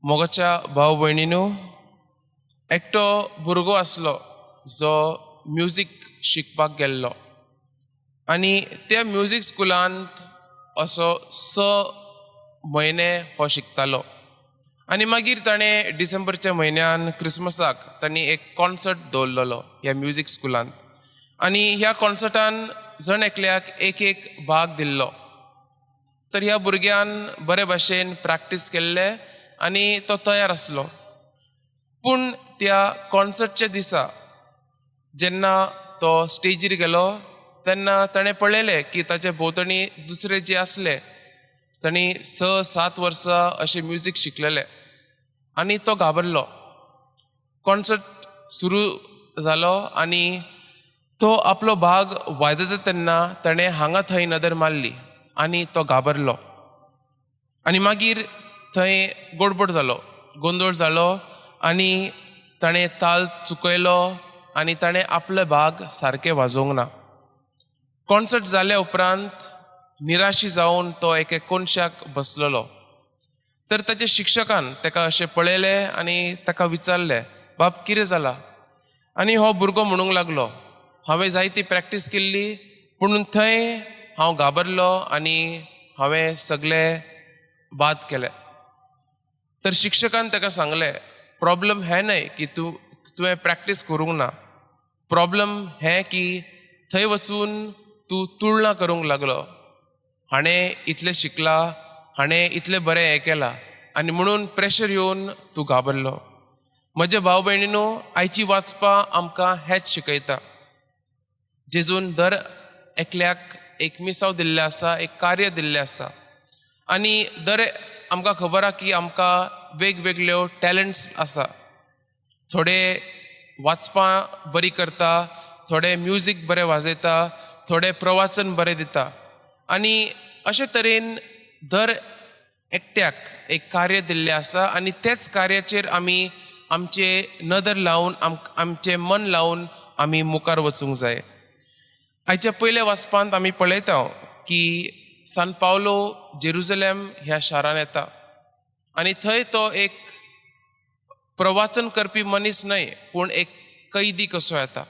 मोगाच्या भाव भयणीनू, एकटो भुरगो आसलो जो म्युजीक शिकपाक गेल्लो आनी त्या म्युजीक स्कुलांत असो 6 म्हयने हो शिकतालो आनी मागीर ताणें डिसेंबरच्या म्हयन्यान क्रिसमसाक तांणी एक कॉन्सर्ट दवरलेलो ह्या म्युजीक स्कुलांत आनी ह्या कॉन्सर्टान जण एकल्याक एक एक भाग दिल्लो. तर ह्या भुरग्यान बरे भाशेन प्रॅक्टीस केल्लें आनी तो तयार आसलो. पूण त्या कॉन्सर्टच्या दिसा जेन्ना तो स्टेजीर गेलो तेन्ना ताणें पळयलें की ताच्या भोंवतणी दुसरे जे आसले तांणी 6-7 वर्सां अशें म्युजीक शिकलेले आनी तो घाबरलो. कॉन्सर्ट सुरू जालो आनी तो आपलो भाग वाजयता तेन्ना ताणें हांगा थंय नदर मारली आनी तो घाबरलो आनी मागीर थंय गडबड जालो, गोंदळ जालो आनी ताणें ताल चुकयलो आनी ताणें आपले भाग सारके वाजोवंक ना. कॉन्सर्ट जाल्या उपरांत निराशी जावन तो एके कोनशाक बसलेलो. तर ताच्या शिक्षकान ताका अशें पळयलें आनी ताका विचारलें, "बाब, कितें जालां?" आनी हो भुरगो म्हणूंक लागलो, "हांवें जायती प्रॅक्टीस केल्ली, पूण थंय हांव घाबरलो आनी हांवें सगळें बाद केलें." तर शिक्षकान ताका सांगलें, "प्रॉब्लम हें न्हय की तुवें प्रॅक्टीस करूंक ना. प्रॉब्लम हें की थंय वचून तूं तुळना करूंक लागलो. हाणें इतलें शिकलां, हाणें इतलें बरें हें केलां आनी म्हणून प्रेशर येवन तूं घाबरलो." म्हजे भाव भयणीनो, आयची वाचपां आमकां हेंच शिकयता. जेजून दर एकल्याक एक मिसांव दिल्लें आसा, एक कार्य दिल्लें आसा आनी दर आमकां खबर आहा की आमकां वेगवेगळ्यो टॅलंट्स आसा. थोडे वाचपां बरी करता, थोडे म्युजीक बरें वाजयता, थोडे प्रवाचन बरें दिता आनी अशे तरेन दर एकट्याक एक कार्य दिल्लें आसा आनी तेच कार्याचेर आमी आमचे नदर लावन, आमचें मन लावन आमी मुखार वचूंक जाय. आयच्या पयल्या वाचपांत आमी पळयता की सान पावलो जेरुजलेम ह्या शारान येता आनी थंय तो एक प्रवाचन करपी मनीस न्हय, पूण एक कैदी कसो येता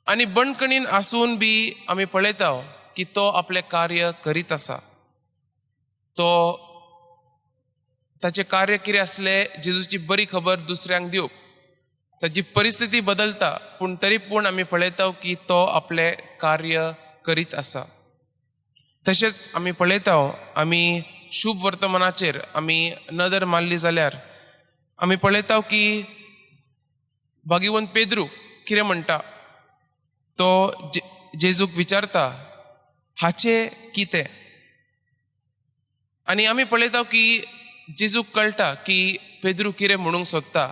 आनी बंदखणीन आसून बी आमी पळयता की तो आपलें कार्य करीत आसा. तो ताचें कार्य कितें आसलें? जेजूची बरी खबर दुसऱ्यांक दिवप. ताची परिस्थिती बदलता, पूण तरी पूण आमी पळयता की तो आपलें कार्य करीत आसा. तशेंच आमी पळयता, आमी शुभ वर्तमानाचेर आमी नदर मारली जाल्यार आमी पळयता की भाग्यवंत पेद्रू कितें म्हणटा. तो जेजूक विचारता, "हाचें कितें?" आनी आमी पळयता की जेजूक कळटा की पेद्रू कितें म्हणूंक सोदता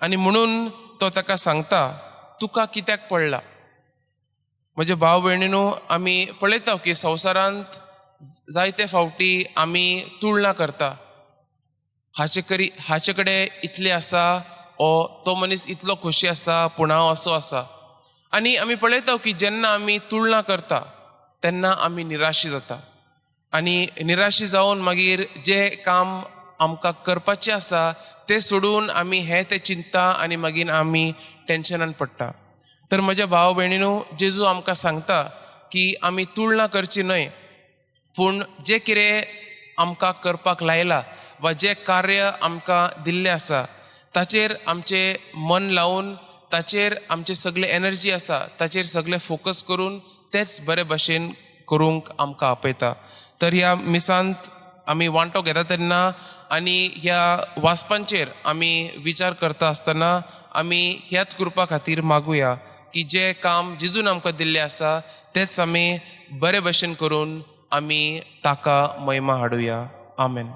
आनी म्हणून तो ताका सांगता, "तुका कित्याक पडला?" म्हजे भाव भयणीनो, आमी पळयता की संवसारांत जायते फावटी आमी तुळना करता. हाचे करी हाचे कडेन इतलें आसा ओ तो मनीस इतलो खोशी आसा, पूण हांव असो आसा. आनी आमी पळयता की जेन्ना आमी तुळना करता तेन्ना आमी निराशी जाता आनी निराशी जावन मागीर जें काम आमकां करपाचें आसा तें सोडून आमी हें तें चिंतता आनी मागीर आमी टेंशनान पडटा. तर म्हज्या भाव भयणीनो, जेजू आमकां सांगता की आमी तुळना करची न्हय, पूण जें कितें आमकां करपाक लायलां वा जें कार्य आमकां दिल्लें आसा ताचेर आमचें मन लावन, ताचेर आमचे सगळे एनर्जी आसा ताचेर सगळें फोकस करून तेच बरे भशेन करूंक आमकां आपयता. तर ह्या मिसांत आमी वांटो घेता तेन्ना आनी ह्या वाचपांचेर आमी विचार करता आसतना आमी ह्याच कृपा खातीर मागुया की जें काम जेजून आमकां दिल्लें आसा तेंच आमी बरे भशेन करून आमी ताका महिमा हाडुया. आमेन.